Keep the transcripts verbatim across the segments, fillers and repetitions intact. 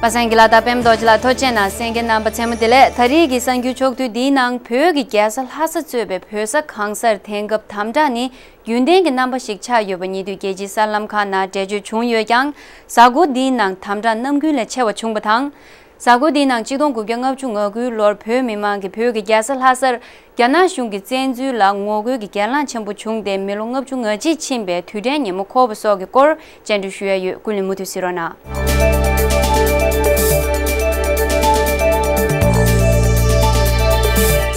པ་སངས་དགེ་ལགས་དང་པད་མ་རྡོ་རྗེ་ལགས་ཐུགས་རྗེ་གནང་། གསན་མཁན་རྣམ་པ་ཚང་མ་བདེ་ལེགས། ད་རེས་ཀྱི་གསར་འགྱུར་ཕྱོགས་བསྡུས་འདིའི་ནང་བོད་ཀྱི་རྒྱལ་ས་ལྷ་ས་གཙོས་པའི་བོད་ས་གང་སར་དེང་སྐབས་དམ་དྲག་ནི་རྒྱུན་ལྡན་གྱི་རྣམ་པ་ཞིག་ཆགས་ཡོད་པ་ཉེ་དུས་རྒྱལ་སྤྱིའི་གསར་ལམ་ཁག་ནང་འགྲེལ་བརྗོད་བྱུང་ཡོད་ཀྱང་། གཟའ་འཁོར་འདིའི་ནང་དམ་དྲག་ནམ་རྒྱུན་ལས་ཆེ་བ་བྱུང་བ་དང་། གཟའ་འཁོར་འདིའི་ནང་ཆིག་སྟོང་དགུ་བརྒྱ་ལྔ་བཅུ་ང་དགུའི་ལོར་བོད་མི་མང་གིས་བོད་ཀྱི་རྒྱལ་ས་ལྷ་སར་རྒྱ་ནག་གཞུང་གི་བཙན་འཛུལ་ལ་ངོ་རྒོལ་གྱི་གྱེན་ལངས་ཆེན་པོ་བྱུང་སྟེ་མི་ལོ་ལྔ་བཅུ་ང་གཅིག་ཕྱིན་པའི་དུས་དྲན་ཉིན་མོ་འཁོར་བ་སོགས་ཀྱི་སྐོར་བཅར་འདྲི་ཞུ་ཡ་ཡོད། ཀུན་གླེང་མུ་མཐུད་གཟིགས་རོགས་གནང་།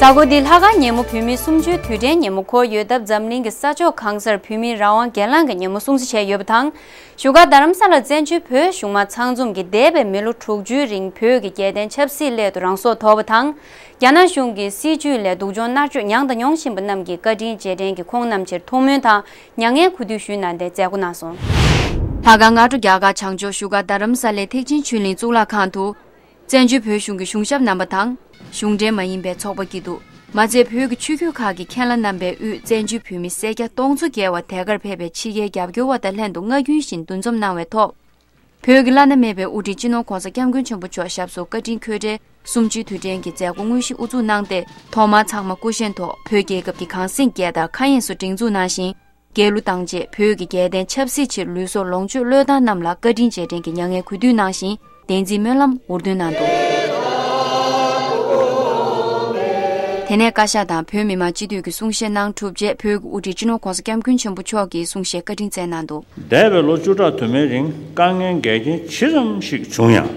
གཟའ་འཁོར་འདི་ལྷག་དཀར་ཉིན་མོ་བོད་མིའི་གསུམ་བཅུའི་དུས་དྲན་ཉིན་མོ་འཁོར་ཡོད་སྟབས། འཛམ་གླིང་གི་ས་ཕྱོགས་གང་སར་བོད་མིའི་རང་དབང་གྱེན་ལངས་ཀྱི་ཉིན་མོ་སྲུང་བརྩི་བྱས་ཡོད་པ་དང་། བཞུགས་སྒར་རྡ་རམ་ས་ལར་བཙན་བྱོལ་བོད་གཞུང་མང་ཚང་འཛོམས་ཀྱིས་འདས་པའི་མི་ལོ་དྲུག་ཅུའི་རིང་བོད་ཀྱི་རྒྱལ་བསྟན་ཆབ་སྲིད་སླད་དུ་རང་སྲོག་དོར་བ་དང་། རྒྱ་ནག་གཞུང་གི་སྲིད་བྱུས་ལས་སྡུག་སྦྱོང་མནར་གཅོད་མྱངས་དང་མྱོང་བཞིན་པ་རྣམས་ཀྱི་བཀའ་དྲིན་རྗེས་དྲན་གྱིས་ཁོང་རྣམས་ཕྱིར་ཐུགས་སྨོན་དང་མྱ་ངན་གུས་འདུད་ཞུས་གནང་སྟེ་མཛད་སྒོ་གནང་སོང་། ལྷག་དཀར་སྔ་དྲོ་རྒྱ་གར་བྱང་ཕྱོགས་བཞུགས་སྒར་རྡ་རམ་ས་ལའི་ཐེག་ཆེན་ཆོས་གླིང་གཙུག་ལག་ཁང་དུ། བཙན་བྱོལ་བོད་གཞུང་གི་གཞུང་ཞབས་རྣམ་པ་དང་། གཞུང་འབྲེལ་མ་ཡིན་པའི་ཚོགས་པ་སྐྱིད་སྡུག་མ་ཚད་བོད་ཀྱི་ཆོས་བརྒྱུད་ཁག་གི་མཁན་བླ་རྣམ་པའི་དབུས་བཙན་བྱོལ་བོད་མི་སེར་སྐྱ་སྟོང་ཚོ་བརྒལ་བ་དེ་གར་ཕེབས་པའི་ཕྱི་རྒྱལ་རྒྱབ་སྐྱོར་བ་དང་ལྷན་དུ་སྔ་རྒྱུན་བཞིན་འདུ་འཛོམས་གནང་བའི་ཐོག་བོད་ཀྱི་བླ་ན་མེད་པའི་དབུ་ཁྲིད་སྤྱི་ནོར་༧གོང་ས་༧སྐྱབས་མགོན་ཆེན་པོ་མཆོག་ཞབས་སོར་བཀའ་དྲིན་འཁོད་གྲལ་གསུམ་བཅུའི་དུས་དྲན་གྱི་མཛད་སྒོ་དངོས་གཞི་དབུ་འཛུགས་གནང་སྟེ། ཐོག་མར་ཚང་མ་སྐུ་བཞེངས་ཐོག་བོད་རྒྱལ་ཁབ་ཀྱི་གངས་སེང་རྒྱས་དར་མཁའ་དབྱིངས་སུ་སྒྲེང་འཛུགས་གནང་ཞིང་། རྒྱལ་གླུ་བཏང་རྗེས་བོད་ཀྱི་རྒྱལ་བསྟན་ཆབ་སྲིད་ཆེད་ལུས་སྲོག་ལོངས་སྤྱོད་བློས་བཏང་རྣམས་ལ་བཀའ་དྲིན་རྗེས་དྲན་གྱི་མྱ་ངན་གུས་འདུད་གནང་ཞིང་། བདེན་ཚིག་སྨོན་ལམ་འུར་འདོན་གནང་འདུག་དེ་ནས་བཀའ་ཤག་དང་བོད་མི་མང་སྤྱི་འཐུས་ཀྱིས་གསུང་བཤད་གནང་གྲུབ་རྗེས་བོད་ཀྱི་དབུ་ཁྲིད་སྤྱི་ནོར་༧གོང་ས་༧སྐྱབས་མགོན་ཆེན་པོ་མཆོག་གིས་གསུང་བཤད་བཀའ་དྲིན་སྩལ་གནང་འདུག་འདས་པའི་ལོ་བཅུ་ཕྲག་དུ་མའི་རིང་དཀའ་ངལ་འགལ་རྐྱེན་ཇི་ཙམ་ཞིག་བྱུང་ཡང་།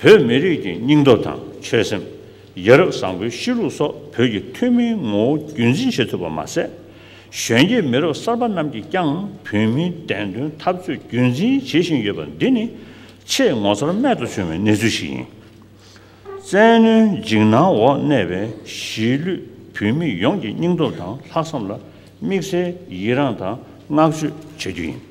བོད་མི་རིགས་ཀྱི་སྙིང་སྟོབས་དང་ཆོད་སེམས། ཡ་རབས་བཟང་པོའི་གཤིས་ལུགས་སོགས་བོད་ཀྱི་ཐུན་མིན་ངོ་བོ་རྒྱུན་འཛིན་བྱེད་ཐུབ་པ་མ་ཟད། གཞོན་སྐྱེས་མི་རབས་གསར་པ་རྣམས་ཀྱིས་ཀྱང་བོད་མིའི་བདེན་དོན་འཐབ་རྩོད་རྒྱུན་འཛིན་བྱེད་བཞིན་ཡོད་པ་འདི་ནི་ཆེས་ངོ་མཚར་རྨད་དུ་བྱུང་བའི་གནས་ཚུལ་ཞིག་ཡིན། བཙན་གནོན་འཇིགས་སྣང་འོག་གནས་པའི་གཞིས་ལུས་བོད་མི་ཡོངས་ཀྱི་སྙིང་སྟོབས་དང་ལྷག་བསམ་ལ་དམིགས་བསལ་ཡི་རངས་དང་བསྔགས་བརྗོད་བྱ་རྒྱུ་ཡིན།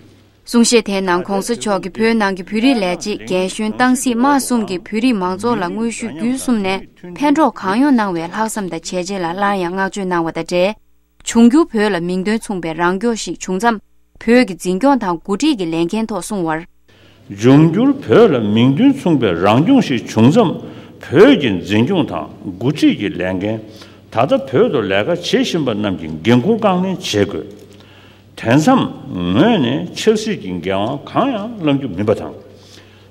གསུང་བཤད་དེའི་ནང་༧གོང་ས་མཆོག་གིས་བོད་ནང་གི་བོད་རིགས་ལས་བྱེད་རྒན་གཞོན་ཏང་སྲིད་དམངས་གསུམ་གྱིས་བོད་རིགས་མང་ཚོགས་ལ་དངོས་ཤུགས་བརྒྱུད་གསུམ་ནས་ཕན་གྲོགས་གང་ཡོང་གནང་བའི་ལྷག་བསམ་དང་བྱས་རྗེས་ལ་སླར་ཡང་བསྔགས་བརྗོད་གནང་བ་དང་འབྲེལ། འབྱུང་འགྱུར་བོད་ལ་མིང་དོན་མཚུངས་པའི་རང་སྐྱོང་ཞིག་བྱུང་མཚམས་བོད་ཀྱི་འཛིན་སྐྱོང་དང་འགོ་ཁྲིད་ཀྱི་ལས་འགན་ཐོག་གསུངས་བར། འབྱུང་འགྱུར་བོད་ལ་མིང་དོན་མཚུངས་པའི་རང་སྐྱོང་ཞིག་བྱུང་མཚམས་བོད་ཀྱི་འཛིན་སྐྱོང་དང་འགོ་ཁྲིད་ཀྱི་ལས་འགན་ད་ལྟ་བོད་དུ་ལས་ཀ་བྱེད་བཞིན་པ་རྣམས་ཀྱི་འགན་འཁུར་རྐང་ལེན་བྱེད་དགོས། དེ་མཚམས་ངོས་ནས་ཆབ་སྲིད་ཀྱི་འགན་དབང་གང་ཡང་བླང་རྒྱུ་མིན་པ་དང་།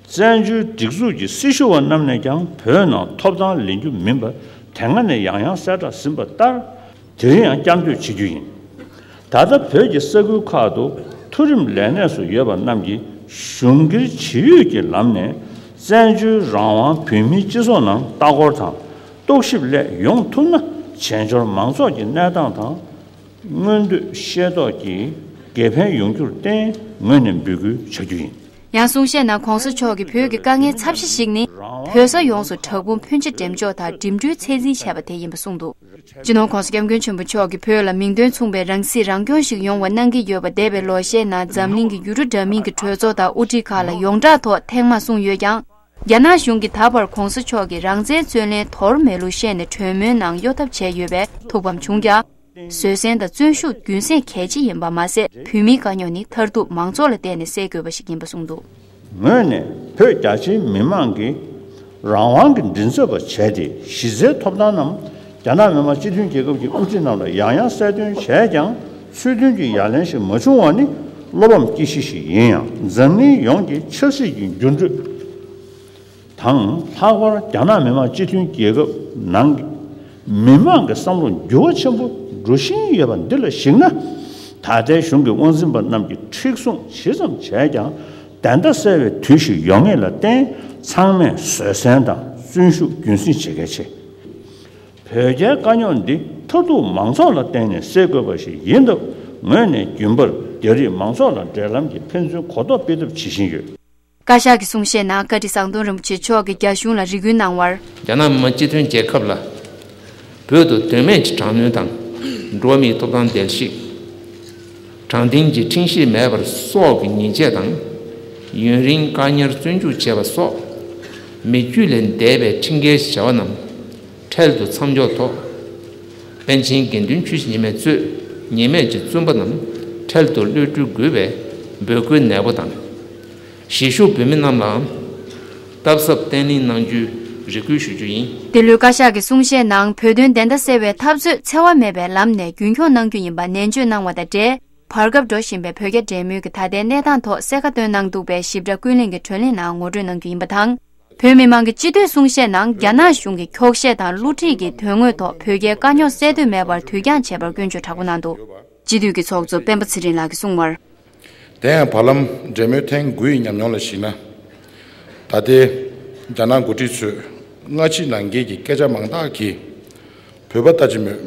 བཙན་བྱོལ་སྒྲིག་འཛུགས་ཀྱི་སྲི་ཞུ་བ་རྣམས་ནས་ཀྱང་བོད་ནང་ཐོབ་ཐང་ལེན་རྒྱུ་མིན་པ་དེ་སྔ་ནས་ཡང་ཡང་གསལ་བསྒྲགས་ཟིན་པ་ལྟར། དེ་རིང་ཡང་བསྐྱར་ཟློས་བྱེད་རྒྱུ་ཡིན། ད་ལྟ་བོད་ཀྱི་ས་ཁུལ་ཁག་ཏུ་མཐོ་རིམ་ལས་གནས་སུ་ཡོད་པ་རྣམས་ཀྱིས་གཞུང་སྒེར་ཇི་ཡོད་ཀྱི་ལམ་ནས་བཙན་བྱོལ་རང་དབང་བོད་མིའི་སྤྱི་ཚོགས་ནང་ལྟ་སྐོར་དང་རྟོག་ཞིབ་སླད་ཡོང་ཐུབ་ན། བྱེས་འབྱོར་མང་ཚོགས་ཀྱི་གནས་སྟངས་དང་། མངོན་འདོད་ཤེས་རྟོགས་ཀྱིས་དགེ་ཕན་ཡོང་རྒྱུར་བརྟེན་ངོས་ནས་འབོད་སྐུལ་བྱ་རྒྱུ་ཡིན། ཡང་གསུང་བཤད་ནང་༧གོང་ས་མཆོག་གིས་བོད་ཀྱི་དཀའ་ངལ་ཚབས་ཆེ་ཞིག་ནི་བོད་ས་ཡོངས་སུ་དྲག་དཔུང་ཕོན་ཆེ་འགྲེམས་འཇོག་དང་འགྲིམ་འགྲུལ་ཚད་འཛིན་བྱས་པ་དེ་ཡིན་པ་གསུངས་འདུག་སྤྱི་ནོར་༧གོང་ས་༧སྐྱབས་མགོན་ཆེན་པོ་མཆོག་གིས་བོད་ལ་མིང་དོན་མཚུངས་པའི་རང་སྲིད་རང་སྐྱོང་ཞིག་ཡོང་བ་གནང་གི་ཡོད་པ་འདས་པའི་ལོ་ཤས་ནང་འཛམ་གླིང་གི་ཡུལ་གྲུ་འདྲ་མིན་གྱི་གྲོས་ཚོགས་དང་དབུ་ཁྲིད་ཁག་ལ་ཡོངས་གྲགས་ཐོག་ཐེངས་མང་གསུངས་ཡོད་ཀྱང་། རྒྱ་ནག་གཞུང་གིས་ད་བར་༧གོང་ས་མཆོག་གི་རང་བཙན་རྩོད་ལེན་དོར་མེད་ལུགས་བཤད་ནས་གྲོས་མོལ་ནང་གཡོ་ཐབས་བྱས་ཡོད་པས་ཐུགས་ཕམ་བྱུང་ཀྱང་། བཟོད་བསྲན་དང་བརྩོན་ཤུགས་རྒྱུན་སྲིང་གལ་ཆེ་ཡིན་པ་མ་ཟད། བོད་མིའི་དཀའ་རྙོག་ནི་མཐར་ཐུག་མང་ཚོགས་ལ་བརྟེན་ནས་སེལ་དགོས་པ་ཞིག་ཡིན་པ་གསུངས་འདུག་ངོས་ནས་བོད་རྒྱ་ཆེའི་མི་མང་གིས་རང་དབང་གི་མགྲིན་ཚབ་པ་བྱས་ཏེ་གཞི་རྩའི་ཐོབ་ཐང་རྣམས་རྒྱ་ནག་མི་དམངས་སྤྱི་མཐུན་རྒྱལ་ཁབ་ཀྱི་དབུ་ཁྲིད་རྣམས་ལ་ཡང་ཡང་གསལ་སྟོན་བྱས་ཀྱང་ཚུལ་མཐུན་གྱི་ཡ་ལན་ཞིག་མ་བྱུང་བ་ནི་བློ་ཕམ་སྐྱེ་གཞི་ཞིག་ཡིན་ཡང་། འཛམ་གླིང་ཡོངས་ཀྱི་ཆབ་སྲིད་ཀྱི་འགྱུར་འགྲོས་དང་། ལྷག་པར་རྒྱ་ནག་མི་དམངས་སྤྱི་མཐུན་རྒྱལ་ཁབ་ནང་གི་མི་མང་གི་བསམ་བློ་འགྱུར་བ་ཆེན་པོ་འགྲོ་བཞིན་ཡོད་པ་འདི་ལ་གཞིགས་ན། ད་ལྟའི་གཞུང་གི་དབང་འཛིན་པ་རྣམས་ཀྱིས་མཁྲེགས་བཟུང་ཇི་ཙམ་བྱས་ཀྱང་བདེན་མཐའ་གསལ་བའི་དུས་ཤིག་ཡོང་ངེས་ལ་བརྟེན། ཚང་མས་བཟོད་བསྲན་དང་བརྩོན་ཤུགས་རྒྱུན་སྲིང་བྱེད་གལ་ཆེ། བོད་རྒྱའི་དཀའ་རྙོག་འདི་མཐར་ཐུག་མང་ཚོགས་ལ་བརྟེན་ནས་སེལ་དགོས་པ་ཞིག་ཡིན་སྟབས། ངོས་ནས་རྒྱུན་པར་རྒྱ་རིགས་མང་ཚོགས་ལ་འབྲེལ་ལམ་གྱི་ཕན་ཚུན་གོ་རྟོགས་སྤེལ་ཐབས་བྱེད་བཞིན་ཡོད། བཀའ་ཤག་གི་གསུང་བཤད་ནང་བཀའ་ཁྲི་ཟམ་གདོང་རིན་པོ་ཆེ་མཆོག་གིས་རྒྱ་གཞུང་ལ་རེ་སྐུལ་གནང་བར། རྒྱ་ནག་མི་དམངས་སྤྱི་མཐུན་རྒྱལ་ཁབ་ལ་བོད་དུ་དོན་མེད་ཀྱི་དྲག་གནོན་དང་། འགྲོ་བ་མིའི་ཐོབ་ཐང་བརྡལ་བཤིག་དྲང་བདེན་གྱི་ཁྲིམས་གཞི་མེད་པ་སོགས་ཀྱི་ཉེས་ཆད་དང་། ཡུན་རིང་བཀག་ཉར་བཙོན་འཇུག་བྱས་པ་སོགས་མི་རྒྱུད་ལས་འདས་པའི་ཁྲིམས་འགལ་བྱ་བ་རྣམས་འཕྲལ་དུ་མཚམས་འཇོག་ཐོག་པཎ་ཆེན་དགེ་འདུན་ཆོས་ཀྱི་ཉི་མས་གཙོས་ཉེས་མེད་ཀྱི་བཙོན་པ་རྣམས་འཕྲལ་དུ་གློད་གྲོལ་དགོས་པའི་འབོད་སྐུལ་ནན་པོ་དང་། གཞིས་བཞུགས་བོད་མི་རྣམས་ལའང་ སྟབས་ཟབ་བརྟན་ལྷིང་གནང་རྒྱུའི་རེ་སྐུལ་ཞུ་རྒྱུ་ཡིན། འདི་ལོའི་བཀའ་ཤག་གི་གསུང་བཤད་ནང་བོད་དོན་བདེན་མཐའ་གསལ་བའི་འཐབ་རྩོད་འཚེ་བ་མེད་པའི་ལམ་ནས་རྒྱུན་འཁྱོངས་གནང་རྒྱུ་ཡིན་པ་ནན་བརྗོད་གནང་བ་དང་འབྲེལ། བར་སྐབས་འགྲོ་བཞིན་པའི་བོད་རྒྱ་འབྲེལ་མོལ་གྱི་ད་ལྟའི་གནས་སྟངས་ཐོག་གསལ་ཁ་བཏོན་གནང་འདུག་པའི་ཞིབ་ཕྲ་ཀུན་གླེང་གི་བགྲོ་གླེང་ནང་ངོ་སྤྲོད་གནང་རྒྱུ་ཡིན་པ་དང་། བོད་མི་མང་གི་སྤྱི་འཐུས་གསུང་བཤད་ནང་རྒྱ་ནག་གཞུང་གི་འཁྱོག་བཤད་དང་བསླུ་བྲིད་ཀྱི་དོན་དངོས་ཐོག་བོད་རྒྱའི་དཀའ་རྙོག་སེལ་འདོད་མེད་པར་དུས་འགྱངས་བྱས་པར་སྐྱོན་བརྗོད་དྲག་པོ་གནང་འདུག་སྤྱི་འཐུས་ཀྱི་ཚོགས་གཙོ་སྤེན་པ་ཚེ་རིང་ལགས་ཀྱིས་གསུངས་པར། དེ་ཡང་བར་ལམ་འབྲེལ་མོལ་ཐེངས་དགུའི་ཉམས་མྱོང་ལ་གཞིགས་ན། ད་ལྟའི་རྒྱ་ནག་འགོ་ཁྲིད་ཚོས་སྔ་ཕྱི་ནང་འགལ་གྱི་སྐད་ཆ་མང་དག་གིས་བོད་པ་ལྟ་ཅི་སྨོས།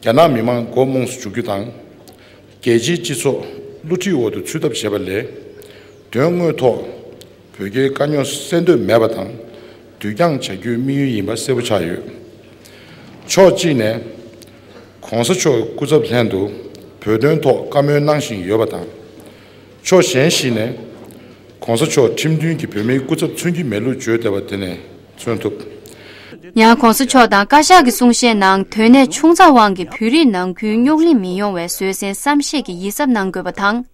རྒྱ་ནག་མི་མང་མགོ་རྨོངས་སུ་འཇུག་རྒྱུ་དང་། རྒྱལ་སྤྱིའི་སྤྱི་ཚོགས་བསླུ་བྲིད་འོག་ཏུ་ཚུད་ཐབས་བྱེད་པ་ལས། དོན་དངོས་ཐོག་བོད་རྒྱའི་དཀའ་རྙོག་སེལ་འདོད་མེད་པ་དང་། དུས་འགྱངས་བྱ་རྒྱུའི་དམིགས་ཡུལ་ཡིན་པ་གསལ་པོ་ཆགས་ཡོད། ཕྱོགས་གཅིག་ནས། ༸གོང་ས་མཆོག་སྐུ་ཚབ་ལྷན་དུ་བོད་དོན་ཐོག་བཀའ་མོལ་གནང་བཞིན་ཡོད་པ་དང་། ཕྱོགས་གཞན་ཞིག་ནས། ༸གོང་ས་མཆོག་ཁྲིམས་མཐུན་གྱི་བོད་མིའི་སྐུ་ཚབ་མཚོན་གྱི་མེད་ལུགས་བརྗོད་བསྡད་པ་དེ་ནས་མཚོན་ཐུབ། ཡང་༸གོང་ས་མཆོག་དང་བཀའ་ཤག་གི་གསུང་བཤད་ནང་དོན་གནད་ཆུང་ཙག་དབང་གིས་བོད་རིགས་ནང་ཁུལ་རྙོག་གླེང་མི་ཡོང་བའི་བཟོད་བསྲན་བསམ་ཤེས་ཀྱིས་ཡིད་གཟབ་གནང་དགོས་པ་དང་།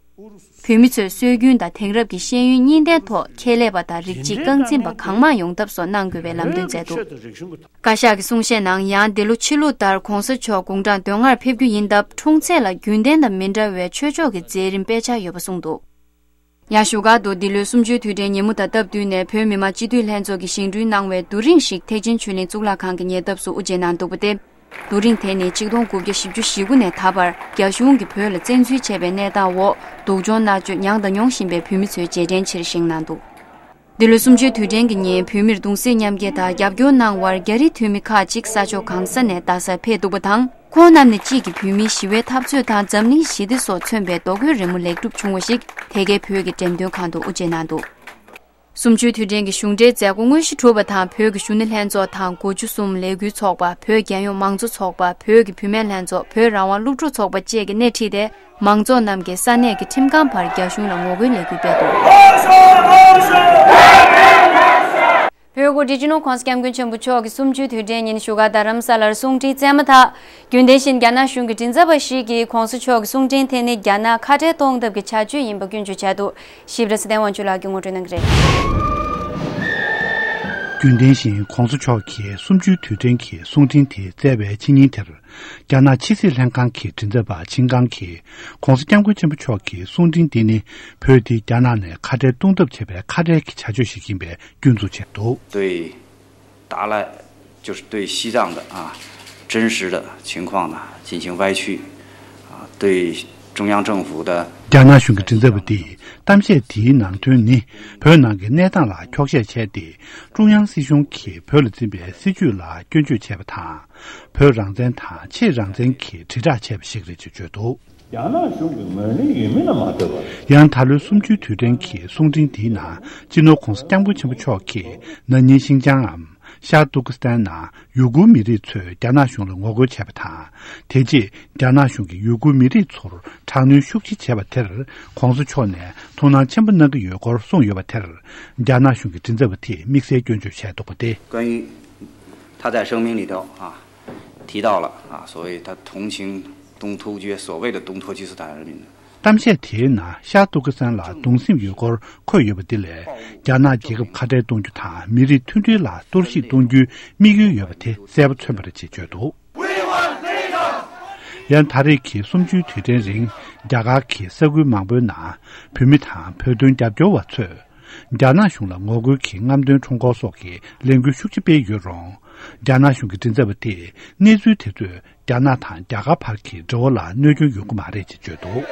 བོད་མི་ཚོས་སྲོལ་རྒྱུན་དང་དེང་རབས་ཀྱི་ཤེས་ཡོན་གཉིས་ལྡན་ཐོག་ཁྱད་ལས་པ་དང་རིགས་གཅིག་རྐང་འཛིན་པ་གང་མང་ཡོང་ཐབས་སོགས་གནང་དགོས་པའི་ལམ་སྟོན་མཛད་འདུག་བཀའ་ཤག་གི་གསུང་བཤད་ནང་ཡང་འདི་ལོ་ཕྱི་ལུགས་ལྟར་༸གོང་ས་མཆོག་དགུང་གྲངས་དོན་ལྔར་ཕེབས་རྒྱུ་ཡིན་སྟབས། འཁྲུངས་ཚེས་ལ་རྒྱུན་ལྡན་དང་མི་འདྲ་བའི་ཆོས་ཕྱོགས་ཀྱི་མཛད་རིམ་སྤེལ་འཆར་ཡོད་པ་གསུངས་འདུག་ཡང་བཞུགས་སྒར་དུ་འདི་ལོའི་གསུམ་བཅུའི་དུས་དྲན་ཉིན་མོ་དང་སྟབས་བསྟུན་ནས་བོད་མི་མང་སྤྱི་འཐུས་ལྷན་ཚོགས་ཀྱིས་བཞེངས་སྐྲུན་གནང་བའི་རྡོ་རིང་ཞིག་ཐེག་ཆེན་ཆོས་གླིང་གཙུག་ལག་ཁང་གི་ཉེ་འདབས་སུ་དབུ་འབྱེད་གནང་འདུག་པ་སྟེ། རྡོ་རིང་དེ་ནི་ཆིག་སྟོང་དགུ་བརྒྱ་བཞི་བཅུ་ཞེ་དགུ་ནས་ད་བར་རྒྱ་གཞུང་གིས་བོད་ལ་བཙན་འཛུལ་བྱས་པའི་གནས་སྟངས་འོག་སྡུག་སྦྱོང་མནར་གཅོད་མྱངས་དང་མྱོང་བཞིན་པའི་བོད་མི་ཚོའི་རྗེས་དྲན་ཆེད་བཞེངས་གནང་འདུག་འདི་ལོའི་གསུམ་བཅུའི་དུས་དྲན་གྱི་ཉིན་བོད་མིར་གདུང་སེམས་མཉམ་སྐྱེད་དང་རྒྱབ་སྐྱོར་གནང་བར་རྒྱ་རིགས་འཐུས་མི་ཁག་ཅིག་ས་ཕྱོགས་གང་ས་ནས་རྡ་སར་ཕེབས་འདུག་པ་དང་། ཁོང་རྣམས་ནས་གཅིག་གིས་བོད་མིའི་ཞི་བའི་འཐབ་རྩོད་དང་འཛམ་གླིང་ཞི་བདེ་སོགས་མཚོན་པའི་རྡོ་བརྐོས་རི་མོ་ལེགས་གྲུབ་བྱུང་བ་ཞིག་དེ་གའི་བོད་ཀྱི་འགྲེམས་སྟོན་ཁང་དུ་དབུ་འབྱེད་གནང་འདུག་གསུམ་བཅུའི་དུས་དྲན་གྱི་གཞུང་འབྲེལ་མཛད་སྒོ་དངོས་གཞི་གྲུབ་པ་དང་། བོད་ཀྱི་གཞོན་ནུ་ལྷན་ཚོགས་དང་དགུ་བཅུ་གསུམ་ལས་འགུལ་ཚོགས་པ། བོད་རྒྱལ་ཡོངས་མང་གཙོ་ཚོགས་པ། བོད་ཀྱི་བུད་མེད་ལྷན་ཚོགས། བོད་རང་དབང་སློབ་ཕྲུག་ཚོགས་པ་བཅས་ཀྱིས་སྣེ་ཁྲིད་དེ། མང་ཚོགས་རྣམས་ཀྱིས་ས་གནས་ཀྱི་ཁྲིམས་ཁང་བར་རྒྱ་གཞུང་ལ་ངོ་རྒོལ་ལས་འགུལ་སྤེལ་འདུག་བོད་གུ་ཌི་ཅི་ནོ་༸གོང་ས་༸སྐྱབས་མགོན་ཆེན་པོ་མཆོག་གི་གསུམ་བཅུའི་དུས་དྲན་ཉིན་བཞུགས་སྒར་རྡ་རམ་ས་ལར་གསུང་འཕྲིན་བསྩལ་མ་ཐག་རྒྱུན་ལྡན་བཞིན་རྒྱ་ནག་གཞུང་གི་མགྲིན་ཚབ་པ་ཞིག་གིས་༸གོང་ས་མཆོག་གི་གསུང་འཕྲིན་དེ་ནི་རྒྱ་ནག་ཁ་བྲལ་གཏོང་ཐབས་ཀྱི་བྱ་སྤྱོད་ཡིན་པ་སྐྱོན་བརྗོད་བྱས་འདུག་ཞིབ་ཕྲ་ཚེ་བརྟན་དབང་ཕྱུག་ལགས་ཀྱིས་ངོ་སྤྲོད་གནང་གི་རེད། རྒྱུན་ལྡན་བཞིན་༸གོང་ས་མཆོག་གིས་གསུམ་བཅུའི་དུས་དྲན་གྱི་གསུང་འཕྲིན་དེ་བསྩལ་བའི་ཕྱི་ཉིན་དེར། རྒྱ་ནག་ཕྱི་སྲིད་ལྷན་ཁང་གི་མགྲིན་ཚབ་པ་ཆིན་ཀང་གིས་༸གོང་ས་༸སྐྱབས་མགོན་ཆེན་པོ་མཆོག་གི་གསུང་འཕྲིན་འདི་ནི་བོད་འདི་རྒྱ་ནག་ནས་ཁ་བྲལ་གཏོང་ཐབས་བྱེད་པའི་ཁ་བྲལ་གྱི་བྱ་སྤྱོད་ཞིག་ཡིན་པའི་སྐྱོན་འཛུགས་བྱས་འདུག 对达赖，就是对西藏的啊，真实的情况呢进行歪曲，啊，对中央政府的 རྒྱ་ནག་གཞུང་གི་མགྲིན་ཚབ་པ་དེས་གཏམ་བཤད་དེའི་ནང་དོན་ནི། བོད་ནང་གི་གནས་སྟངས་ལ་འཁྱོག་བཤད་བྱས་ཏེ། ཀྲུང་དབྱང་སྲིད་གཞུང་གིས་བོད་ལ་འཛིན་པའི་སྲིད་བྱུས་ལ་སྐྱོན་བརྗོད་བྱས་པ་དང་། བོད་རང་བཙན་དང་ཕྱེད་རང་བཙན་གྱི་དྲིལ་བསྒྲགས་བྱས་པ་ཞིག་རེད་ཅེས་བརྗོད་འདུག་རྒྱ་ནག་གཞུང་གི་ངོས་ལེན་ཡོད་མིན་ལ་མ་ལྟོས་པར། ཡང་ད་ལོའི་གསུམ་བཅུའི་དུས་དྲན་གྱི་གསུང་འཕྲིན་དེའི་ནང་སྤྱི་ནོར་༸གོང་ས་༸སྐྱབས་མགོན་ཆེན་པོ་མཆོག་གིས་ན་ནིང་ཤིང་ཅང་ངམ་ཤར་ཏུར་ཀི་སི་ཐན་ནང་ཡུ་གུར་མི་རིགས་ཚོས་རྒྱ་ནག་གཞུང་ལ་ངོ་རྒོལ་བྱས་པ་དང་། དེ་རྗེས་རྒྱ་ནག་གཞུང་གིས་ཡུ་གུར་མི་རིགས་ཚོར་དྲག་གནོན་ཤུགས་ཆེ་བྱས་པ་དེར་༸གོང་ས་མཆོག་ནས་ཐུགས་སྣང་ཆེན་པོ་གནང་གི་ཡོད་སྐོར་གསུངས་ཡོད་པ་དེར། རྒྱ་ནག་གཞུང་གི་མགྲིན་ཚབ་པ་དེས་དམིགས་བསལ་སྐྱོན་བརྗོད་བྱས་འདུག་པ་སྟེ། 关于他在声明里头啊，提到了啊，所谓他同情东突厥，所谓的东突厥斯坦人民的 གཏམ་བཤད་དེའི་ནང་ཤར་ཏུར་ཀི་སི་ཐན་ལ་གདུང་སེམས་ཡོད་སྐོར་འཁོད་ཡོད་པ་འདི་ལས། རྒྱ་ནག་རྒྱལ་ཁབ་ཁ་བྲལ་གཏོང་རྒྱུ་དང་མི་རིགས་མཐུན་སྒྲིལ་ལ་གཏོར་བཤིག་གཏོང་རྒྱུའི་དམིགས་ཡུལ་ཡོད་པ་དེ་གསལ་པོ་མཚོན་པ་རེད་ཅེས་བརྗོད་འདུག་ཡང་ད་རེས་ཀྱི་གསུམ་བཅུའི་དུས་དྲན་རིང་རྒྱ་གར་གྱི་ས་ཁུལ་མང་པོའི་ནང་བོད་མི་དང་བོད་དོན་རྒྱབ་སྐྱོར་བ་ཚོས་རྒྱ་ནག་གཞུང་ལ་ངོ་རྒོལ་གྱི་རྔམ་སྟོན་ཁྲོམ་སྐོར་སོགས་ཀྱི་ལས་འགུལ་ཤུགས་ཆེ་སྤེལ་ཡོད་རུང་། རྒྱ་ནག་གཞུང་གི་མགྲིན་ཚབ་པ་དེས་གནས་ཚུལ་དེ་ཚོས་རྒྱ་ནག་དང་རྒྱ་གར་བར་གྱི་འབྲེལ་བ་ལ་གནོད་སྐྱོན་ཡོང་གི་མ་རེད་ཅེས་བརྗོད་འདུག